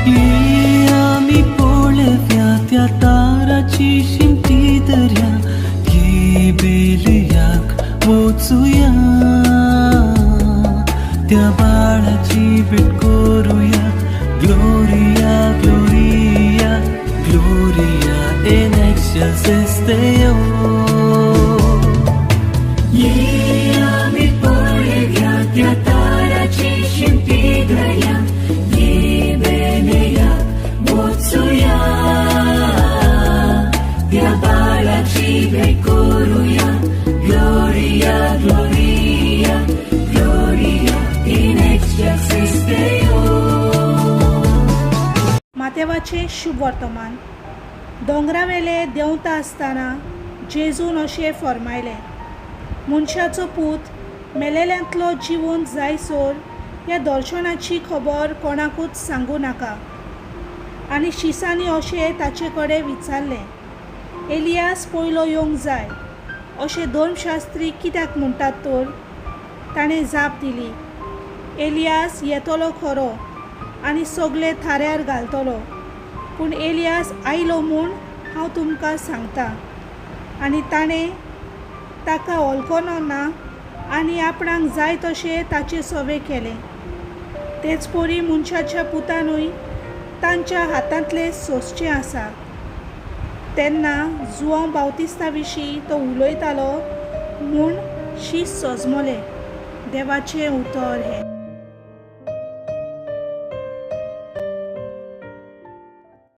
ये आमी पळोवया त्या ताराची शिमटी दर्या, ये बेलयाक वचुया, त्या बाळाची भेट करुया. Gloria, Gloria, Gloria in excelsis Deo. ये आमी पळोवया त्या ताराची शिमटी दर्या, ये बेलयाक वचुया, त्या बाळाची भेट करुया. Gloria, Gloria, Gloria in excelsis Deo. मातेवाचें शुभ वर्तमान. दोंगरावेले देंवता आसतना जेजून अशें फर्मायलें, मनशाचो पूत मेलेल्यांतलो जिवंत जायसर ह्या दर्शनाची खबर कोणाकूच सांगूं नाका. आनी शिसांनी अशें ताचे कडेन विचारलें, एलियास पयलो येवंक जाय अशें धर्मशास्त्री कित्याक म्हणटात तर? ताणें जाप दिली, एलियास येतलो खरो आनी सगलें थाऱ्यार घालतलो, पूण एलियास आयलो म्हूण हांव तुमकां सांगता आनी ताणें ताका वळखलो ना आनी आपणाक जाय तशें ताचें सवे केलें. तेच परी मनशाच्या पुतानूय तांच्या हातांतलें सोंसचें आसा. तेन्ना जुआंव बावतिस्ता विशीं तो उलयतालो म्हूण शीस सजमलें. देवाचें उतर हें.